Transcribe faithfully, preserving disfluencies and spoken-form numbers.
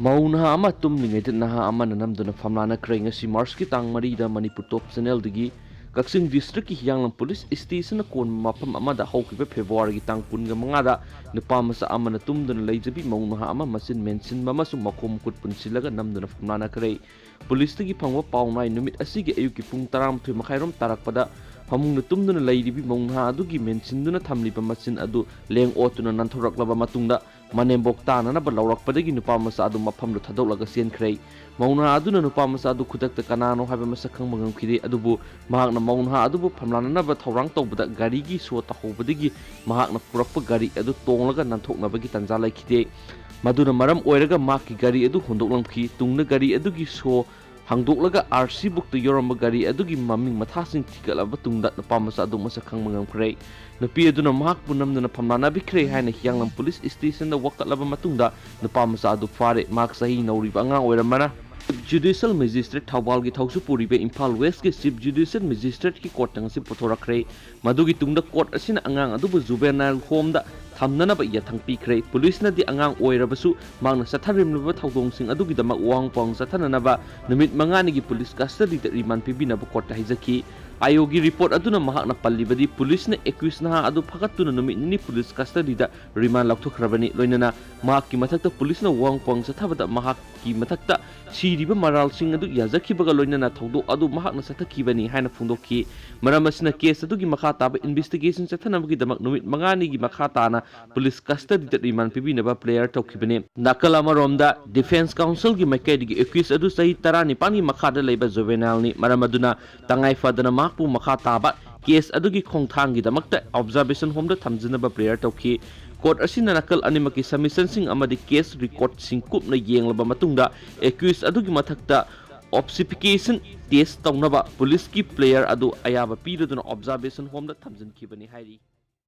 ꯃꯧ ꯅꯍꯥ ꯑꯃ ꯇꯨꯝꯂꯤꯉꯩꯗ ꯅꯍꯥ ꯑꯃꯅ ꯅꯝꯗꯨꯅ ꯐꯝꯂꯥꯅꯈ꯭ꯔꯦ꯫ ꯉꯁꯤ ꯃꯥꯔꯆꯀꯤ ꯇꯥꯡ ꯃꯔꯤꯗ ꯃꯅꯤꯄꯨꯔ ꯇꯣꯞ ꯆꯦꯅꯦꯜꯗꯒꯤ ꯀꯛꯆꯤꯡ ꯗꯤꯁꯇ꯭ꯔꯤꯛꯀꯤ ꯍꯤꯌꯥꯡꯂꯝ ꯄꯨꯂꯤꯁ ꯏꯁꯇꯦꯁꯟꯅ ꯀꯣꯟꯕ ꯃꯐꯝ ꯑꯃꯗ ꯍꯧꯈꯤꯕ ꯐꯦꯕ꯭ꯔꯨꯋꯥꯔꯤꯒꯤ ꯇꯥꯡ ꯀꯨꯟꯒ ꯃꯉꯥꯗ ꯅꯨꯄꯥ ꯃꯆꯥ ꯑꯃꯅ ꯇꯨꯝꯗꯨꯅ ꯂꯩꯖꯕꯤ ꯃꯧ ꯅꯍꯥ ꯑꯃ ꯃꯆꯤꯟ ꯃꯦꯟꯁꯤꯟꯕ ꯑꯃꯁꯨꯡ ꯃꯈꯣꯡ ꯃꯈꯨꯠ ꯄꯨꯟꯁꯤꯜꯂꯒ ꯅꯝꯗꯨꯅ ꯐꯝꯂꯥꯅꯈ꯭ꯔꯦ꯫ ꯄꯨꯂꯤꯁꯇꯒꯤ ꯐꯪꯕ ꯄꯥꯎ ꯅꯥꯏ ꯅꯨꯃꯤꯠ ꯑꯁꯤꯒꯤ ꯑꯌꯨꯛꯀꯤ ꯄꯨꯡ ꯇꯔꯥꯃꯥꯊꯣꯏ ꯃꯈꯥꯏꯔꯣꯝ ꯇꯥꯔꯛꯄꯗ ꯐꯃꯨꯡꯗ ꯇꯨꯝꯗꯨꯅ ꯂꯩꯔꯤꯕꯤ ꯃꯧ ꯅꯍꯥ ꯑꯗꯨꯒꯤ ꯃꯦꯟꯁꯤꯟꯗꯨꯅ ꯊꯝꯂꯤꯕ ꯃꯆꯤꯟ ꯑꯗꯨ ꯂꯦꯡ ꯑꯣꯠꯇꯨꯅ ꯅꯥꯟꯊꯣꯔꯛꯂꯕ ꯃꯇꯨꯡꯗ ꯃꯅꯦꯝꯕꯣꯛ ꯇꯥꯅꯅꯕ ꯂꯧꯔꯛꯄꯗꯒꯤ ꯅꯨꯄꯥ ꯃꯆꯥ ꯑꯗꯨ ꯃꯐꯝꯗꯨ ꯊꯥꯗꯣꯛꯂꯒ ꯆꯦꯟꯈ꯭ꯔꯦ꯫ ꯃꯧ ꯅꯍꯥ ꯑꯗꯨꯅ ꯅꯨꯄꯥ ꯃꯆꯥ ꯑꯗꯨ ꯈꯨꯗꯛꯇ ꯀꯅꯥꯅꯣ ꯍꯥꯏꯕ ꯃꯁꯛ ꯈꯪꯕ ꯉꯝꯈꯤꯗꯦ, ꯑꯗꯨꯕꯨ ꯃꯍꯥꯛꯅ ꯃꯧ ꯅꯍꯥ ꯑꯗꯨꯕꯨ ꯐꯝꯂꯥꯅꯅꯕ ꯊꯧꯔꯥꯡ ꯇꯧꯕꯗ ꯒꯥꯔꯤꯒꯤ ꯁꯣ ꯇꯥꯍꯧꯕꯗꯒꯤ ꯃꯍꯥꯛꯅ ꯄꯨꯔꯛꯄ ꯒꯥꯔꯤ ꯑꯗꯨ ꯇꯣꯡꯂꯒ ꯅꯥꯟꯊꯣꯛꯅꯕꯒꯤ ꯇꯥꯟꯖꯥ ꯂꯩꯈꯤꯗꯦ꯫ ꯃꯗꯨꯅ ꯃꯔꯝ ꯑꯣꯏꯔꯒ ꯃꯍꯥꯛꯀꯤ ꯒꯥꯔꯤ ꯑꯗꯨ ꯍꯨꯟꯗꯣꯛꯂꯝꯈꯤ꯫ ꯇꯨꯡꯗ ꯒꯥꯔꯤ ꯑꯗꯨꯒꯤ ꯁꯣ ꯍꯥꯡꯗꯣꯛꯂꯒ ꯑꯥꯔ ꯁꯤ ꯕꯨꯛꯇ ꯌꯥꯎꯔꯝꯕ ꯒꯥꯔꯤ ꯑꯗꯨꯒꯤ ꯃꯃꯤꯡ ꯃꯊꯥꯁꯤꯡ ꯊꯤꯒꯠꯂꯕ ꯇꯨꯡꯗ ꯅꯨꯄꯥ ꯃꯆꯥ ꯑꯗꯨ ꯃꯁꯛ ꯈꯪꯕ ꯉꯝꯈ꯭ꯔꯦ꯫ ꯅꯨꯄꯤ ꯑꯗꯨꯅ ꯃꯍꯥꯛꯄꯨ ꯅꯝꯗꯨꯅ ꯐꯝꯂꯥꯅꯕꯤꯈ꯭ꯔꯦ ꯍꯥꯏꯅ ꯍꯤꯌꯥꯡꯂꯝ ꯄꯨꯂꯤꯁ ꯏꯁꯇꯦꯁꯟꯗ ꯋꯥꯀꯠꯂꯕ ꯃꯇꯨꯡꯗ ꯅꯨꯄꯥ ꯃꯆꯥ ꯑꯗꯨ ꯐꯥꯔꯦ꯫ ꯃꯍꯥꯛ ꯆꯍꯤ ꯅꯧꯔꯤꯕ ꯑꯉꯥꯡ ꯑꯣꯏꯔꯝꯕꯅ꯫ ꯆꯤꯐ ꯖꯨꯗꯤꯁꯤꯌꯦꯜ ꯃꯦꯖꯤꯁꯇ꯭ꯔꯦꯠ ꯊꯧꯕꯥꯜꯒꯤ ꯊꯧꯁꯨ ꯄꯨꯔꯤꯕ ꯏꯝꯐꯥꯜ ꯋꯦꯁꯀꯤ ꯆꯤꯐ ꯖꯨꯗꯤꯁꯤꯌꯦꯜ ꯃꯦꯖꯤꯁꯇ꯭ꯔꯦꯠꯀꯤ ꯀꯣꯔꯠꯇ ꯉꯁꯤ ꯄꯨꯊꯣꯔꯛꯈ꯭ꯔꯦ꯫ ꯃꯗꯨꯒꯤ ꯇꯨꯡꯗ ꯀꯣꯔꯠ ꯑꯁꯤꯅ ꯑꯉꯥꯡ ꯑꯗꯨꯕꯨ ꯖꯨꯕꯦꯅꯥꯏꯜ ꯍꯣꯝꯗ ꯊꯝꯅꯅꯕ ꯌꯥꯊꯪ ꯄꯤꯈ꯭ꯔꯦ꯫ ꯄꯨꯂꯤꯁꯅꯗꯤ ꯑꯉꯥꯡ ꯑꯣꯏꯔꯕꯁꯨ ꯃꯍꯥꯛꯅ ꯆꯠꯊꯔꯤꯕ ꯊꯧꯗꯣꯡꯁꯤꯡ ꯑꯗꯨꯒꯤꯗꯃꯛ ꯋꯥꯍꯪ ꯄꯥꯎꯍꯪ ꯆꯠꯊꯅꯅꯕ ꯅꯨꯃꯤꯠ ꯃꯉꯥꯅꯤꯒꯤ ꯄꯨꯂꯤꯁ ꯀꯁꯇꯗꯤꯗ ꯔꯤꯃꯥꯟ ꯄꯤꯕꯤꯅꯕ ꯀꯣꯔꯠꯇ ꯍꯥꯏꯖꯈꯤ꯫ ꯑꯥꯏꯑꯣꯒꯤ ꯔꯤꯄꯣꯔꯠ ꯑꯗꯨꯅ ꯃꯍꯥꯛꯅ ꯄꯜꯂꯤꯕꯗꯤ ꯄꯨꯂꯤꯁꯅ ꯑꯦꯀ꯭ꯌꯨꯁ ꯅꯍꯥ ꯑꯗꯨ ꯐꯥꯒꯠꯇꯨꯅ ꯅꯨꯃꯤꯠ ꯅꯤꯅꯤ ꯄꯨꯂꯤꯁ ꯀꯁꯇꯗꯤꯗ ꯔꯤꯃꯥꯟ ꯂꯧꯊꯣꯛꯈ꯭ꯔꯕꯅꯤ꯫ ꯂꯣꯏꯅꯅ ꯃꯍꯥꯛꯀꯤ ꯃꯊꯛꯇ ꯄꯨꯂꯤꯁꯅ ꯋꯥꯍꯪ ꯄꯥꯎꯍꯪ ꯆꯠꯊꯕꯗ ꯃꯍꯥꯛꯀꯤ ꯃꯊꯛꯇ ꯁꯤꯔꯤꯕ ꯃꯔꯥꯜꯁꯤꯡ ꯑꯗꯨ ꯌꯥꯖꯈꯤꯕꯒ ꯂꯣꯏꯅꯅ ꯊꯧꯗꯣꯛ ꯑꯗꯨ ꯃꯍꯥꯛꯅ ꯆꯠꯊꯈꯤꯕꯅꯤ ꯍꯥꯏꯅ ꯐꯣꯡꯗꯣꯛꯈꯤ꯫ ꯃꯔꯝ ꯑꯁꯤꯅ ꯀꯦꯁ ꯑꯗꯨꯒꯤ ꯃꯈꯥ ꯇꯥꯕ ꯏꯟꯚꯦꯁꯇꯤꯒꯦꯁꯟ ꯆꯠꯊꯅꯕꯒꯤꯗꯃꯛ ꯅꯨꯃꯤꯠ ꯃꯉꯥꯅꯤꯒꯤ ꯃꯈꯥ ꯇꯥꯅ ꯄꯨꯂꯤꯁ ꯀꯁꯇꯗꯤꯗ ꯔꯤꯃꯥꯟ ꯄꯤꯕꯤꯅꯕ ꯄ꯭ꯔꯦꯌꯔ ꯇꯧꯈꯤꯕꯅꯤ꯫ ꯅꯥꯀꯜ ꯑꯃꯔꯣꯝꯗ, ꯗꯤꯐꯦꯟꯁ ꯀꯥꯎꯟꯁꯤꯜꯒꯤ ꯃꯥꯏꯀꯩꯗꯒꯤ ꯑꯦꯀ꯭ꯌꯨꯁ ꯑꯗꯨ ꯆꯍꯤ ꯇꯔꯥꯅꯤꯄꯥꯟꯒꯤ ꯃꯈꯥꯗ ꯂꯩꯕ ꯖꯨꯕꯦꯅꯥꯏꯜꯅꯤ꯫ ꯃꯔꯝ ꯑꯗꯨꯅ ꯇꯉꯥꯏ ꯐꯗꯅ ꯃꯍꯥꯛꯄꯨ ꯃꯈꯥ ꯇꯥꯕ ꯀꯦꯁ ꯑꯗꯨꯒꯤ ꯈꯣꯡꯊꯥꯡꯒꯤꯗꯃꯛꯇ ꯑꯣꯕꯖꯥꯔꯕꯦꯁꯟ ꯍꯣꯝꯗ ꯊꯝꯖꯅꯕ ꯄ꯭ꯔꯦꯌꯔ ꯇꯧꯈꯤ꯫ ꯀꯣꯔꯠ ꯑꯁꯤꯅ ꯅꯥꯀꯜ ꯑꯅꯤꯃꯛꯀꯤ ꯁꯕꯃꯤꯁꯟꯁꯤꯡ ꯑꯃꯗꯤ ꯀꯦꯁ ꯔꯦꯀꯣꯔꯗꯁꯤꯡ ꯀꯨꯞꯅ ꯌꯦꯡꯂꯕ ꯃꯇꯨꯡꯗ ꯑꯦꯀ꯭ꯌꯨꯁ ꯑꯗꯨꯒꯤ ꯃꯊꯛꯇ ꯑꯣꯕꯁꯤꯐꯤꯀꯦꯁꯟ ꯇꯦꯁ ꯇꯧꯅꯕ ꯄꯨꯂꯤꯁꯀꯤ ꯄ꯭ꯂꯦꯌꯔ ꯑꯗꯨ ꯑꯌꯥꯕ ꯄꯤꯔꯗꯨꯅ ꯑꯣꯕꯖꯥꯔꯕꯦꯁꯟ ꯍꯣꯝꯗ ꯊꯝꯖꯤꯟꯈꯤꯕꯅꯤ ꯍꯥꯏꯔꯤ꯫